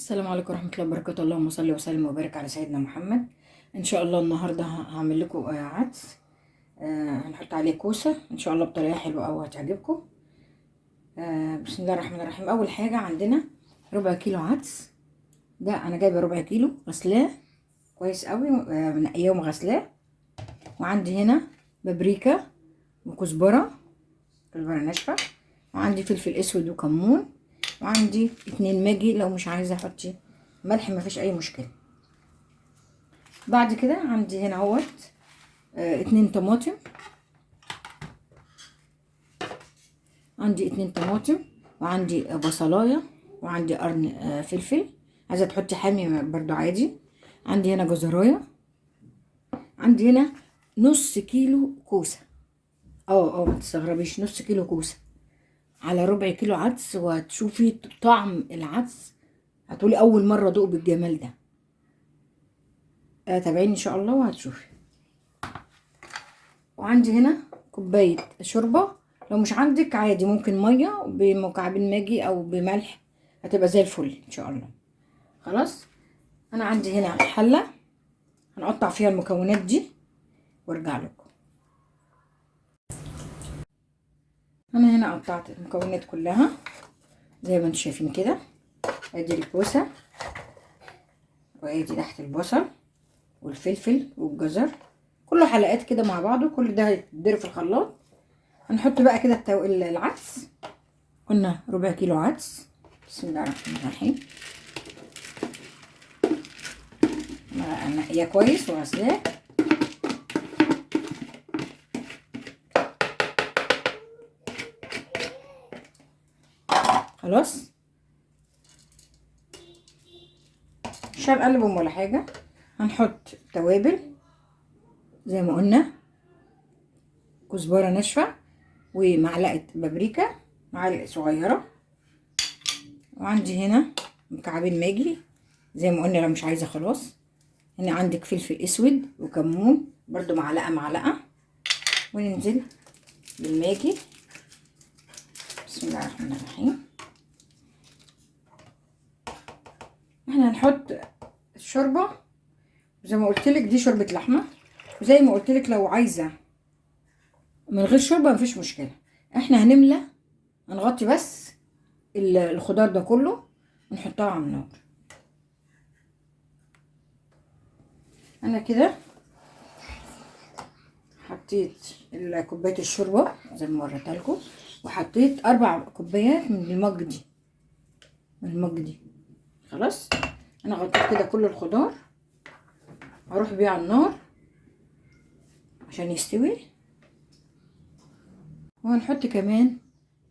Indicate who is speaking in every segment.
Speaker 1: السلام عليكم ورحمة الله وبركاته. اللهم صل وسلم وبارك على سيدنا محمد. ان شاء الله النهارده هعمل لكم عدس، هنحط عليه كوسة ان شاء الله بطريقة حلوة قوي هتعجبكم. بسم الله الرحمن الرحيم. اول حاجة عندنا ربع كيلو عدس، ده انا جايبه ربع كيلو، غسلاه كويس قوي، منقياه ومغسلاه. وعندي هنا بابريكا وكزبره، كزبره ناشفة، وعندي فلفل اسود وكمون، وعندي 2 ماجي. لو مش عايزه احطي ملح مفيش اي مشكلة. بعد كده عندي هنا اهوت 2 طماطم، عندي 2 طماطم، وعندي بصلايه، وعندي قرن فلفل، عايزه تحطي حامي برضو عادي. عندي هنا جزرايه، عندي هنا نص كيلو كوسة. ما تستغربيش، نص كيلو كوسة على ربع كيلو عدس، وهتشوفي طعم العدس هتقولي اول مرة ادوق بالجمال ده. تابعيني ان شاء الله وهتشوفي. وعندي هنا كوباية شوربة، لو مش عندك عادي ممكن مية بمكعبين ماجي او بملح، هتبقى زي الفل ان شاء الله. خلاص، انا عندي هنا حله هنقطع فيها المكونات دي وارجع لكم. انا هنا قطعت المكونات كلها زي ما انتم شايفين كده. ادي الكوسه، وادي تحت البصل والفلفل والجزر، كله حلقات كده مع بعضه. كل ده هيتضرب في الخلاط. هنحط بقى كده العدس، قلنا ربع كيلو عدس. بسم الله الرحمن الرحيم. نقية كويس وغسلاه. خلاص، مش هنقلبهم ولا حاجة. هنحط توابل زي ما قلنا، كزبره ناشفة ومعلقة بابريكا، معلقه صغيرة. وعندي هنا مكعبين ماجي زي ما قلنا، لو مش عايزه خلاص. هنا عندك فلفل اسود وكمون برضو معلقه معلقه. وننزل بالماجي. بسم الله الرحمن الرحيم. احنا هنحط الشوربة زي ما قلت لك، دي شوربة لحمه، وزي ما قلت لك لو عايزه من غير شوربة مفيش مشكلة. احنا هنملى، هنغطي بس الخضار ده كله ونحطها على النار. انا كده حطيت كوباية الشوربة زي ما وريتها لكم، وحطيت 4 كوبايات من المج دي، خلاص انا غطيت كده كل الخضار. هروح بيه على النار عشان يستوي. وهنحط كمان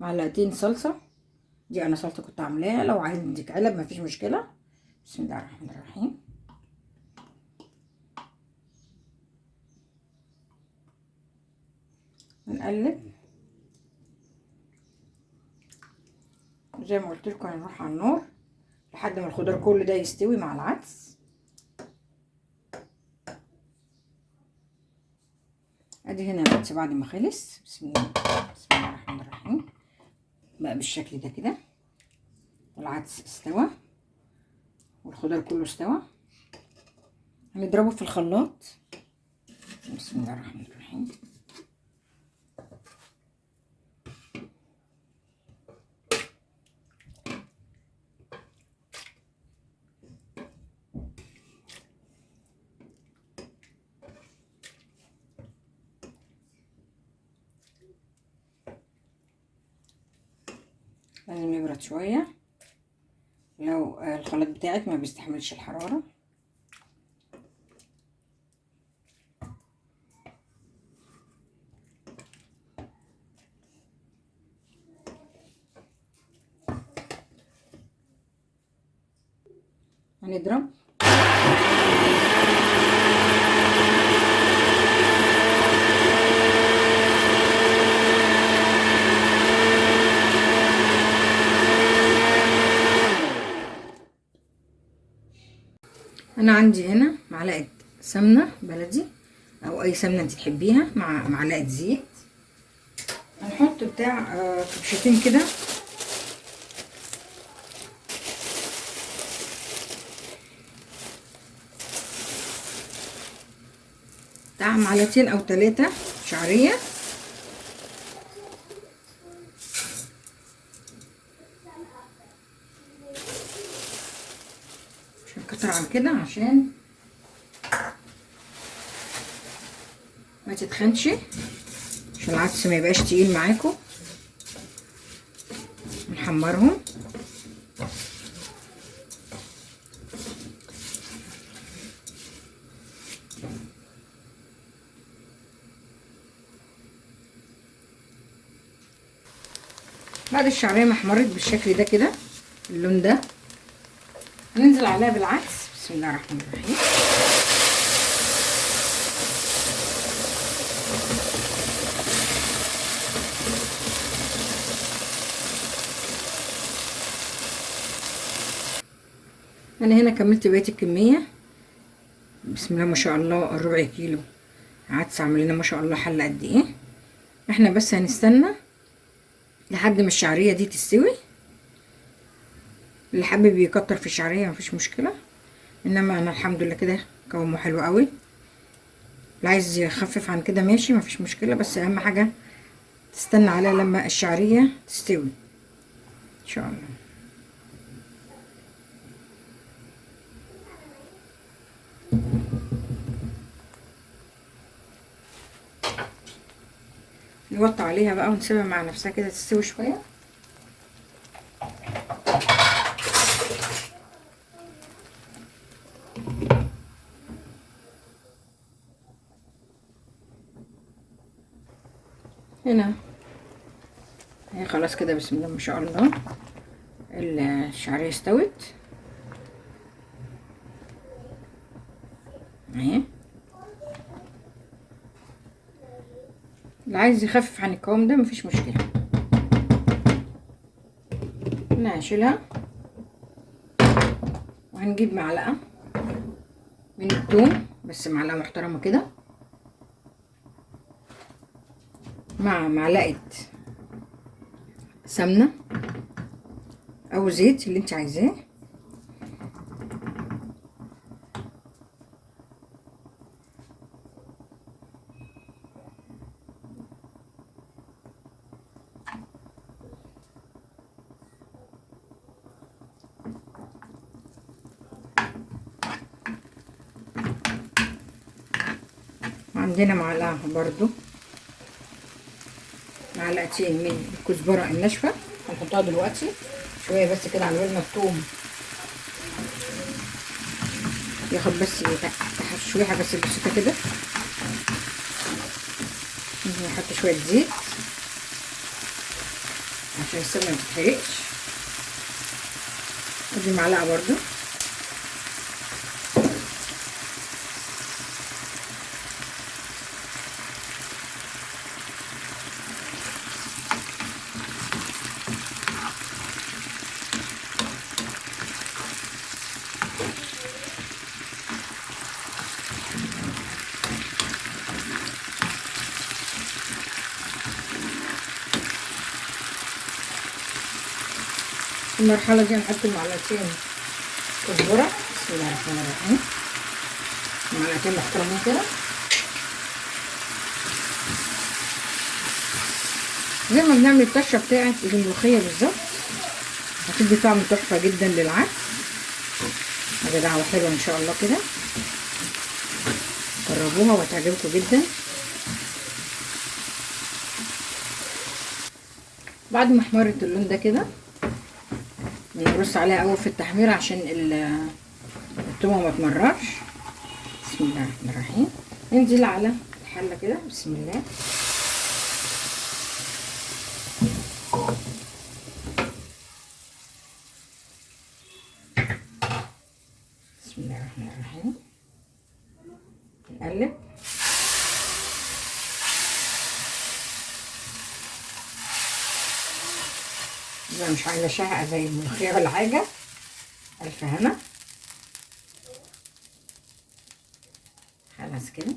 Speaker 1: معلقتين صلصه، دي انا صلصه كنت عاملاها، لو عندك علب مفيش مشكلة. بسم الله الرحمن الرحيم. نقلب زي ما قلت لكم، هنروح على النار لحد ما الخضار كله ده يستوي مع العدس. ادي هنا العدس بعد ما خلص. بسم الله، بسم الله الرحمن الرحيم. بقى بالشكل ده كده، العدس استوى والخضار كله استوى. هنضربه في الخلاط. بسم الله الرحمن الرحيم. لازم يبرد شوية، لو الخلاط بتاعك ما بيستحملش الحرارة. هنضرب. انا عندي هنا معلقه سمنه بلدي او اي سمنه انت تحبيها، مع معلقه زيت. هنحط بتاع كبشتين كده بتاع معلقتين او 3 شعرية. مش هنكتر عن كده عشان ما تتخنش، عشان العدس ما يبقاش تقيل معاكم. نحمرهم. بعد الشعرية ما احمرت بالشكل ده كده، اللون ده، هننزل عليها بالعدس. بسم الله الرحمن الرحيم. انا هنا كملت بقية الكمية. بسم الله ما شاء الله، الربع كيلو عدس عامل لنا ما شاء الله حله قد ايه. احنا بس هنستنى لحد ما الشعرية دي تستوي. اللي حابب يكتر في الشعرية مفيش مشكلة، انما انا الحمد لله كده قوامه حلو قوي. اللي عايز يخفف عن كده ماشي مفيش مشكلة، بس اهم حاجة تستنى عليها لما الشعرية تستوي ان شاء الله. نوطي عليها بقى ونسيبها مع نفسها كده تستوي شوية. هنا هي خلاص كده، بسم الله ما شاء الله الشعرية استوت اهي. اللي عايز يخفف عن القوام ده مفيش مشكلة. انا هشيلها وهنجيب معلقه من الثوم، بس معلقه محترمه كده، مع معلقه سمنه او زيت اللي انت عايزاه. عندنا معلقه برضو، معلقتين من الكزبره الناشفه هنحطها دلوقتي شوية بس كده على بال ما الثوم ياخد بس تشويحه بس بسيطة كده. نحط شوية زيت عشان السمنة ما تتحرقش. ادي معلقه برضو. المرحلة دي هنحط معلقتين كزبرة. بسم الله الرحمن الرحيم. معلقتين محترمين كده زي ما بنعمل الطشة بتاعة الملوخية بالظبط، هتدي طعم تحفة جدا للعدس. حاجة دعوة حلوة ان شاء الله كده، جربوها وهتعجبكم جدا. بعد ما احمرت اللون ده كده نرص عليها قوي في التحمير عشان التومه ما تمررش. بسم الله الرحمن الرحيم. ننزل على الحلة كده، بسم الله. بسم الله الرحمن الرحيم. نقلب. مش عايزه شهقه زي الملوخية ولا حاجة. الف هنا. خلاص كده.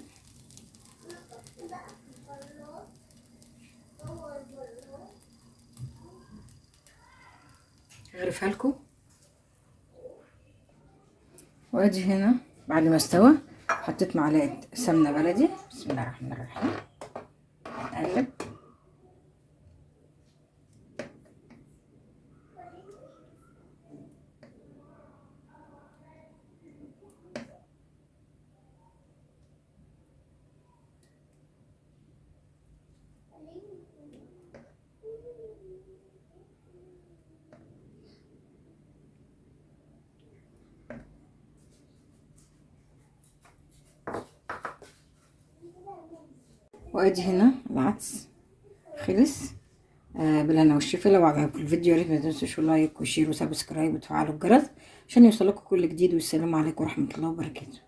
Speaker 1: هغرفها لكم. وادي هنا بعد ما استوى حطيت معلقه سمنه بلدي. بسم بسم الله الرحمن الرحيم. نقلب. وادي هنا العدس خلص. بالهنا والشفا. لو عجبكم الفيديو يا ريت ما تنسوش like و share و subscribe وتفعلوا الجرس عشان يوصلكم كل جديد. والسلام عليكم ورحمة الله وبركاته.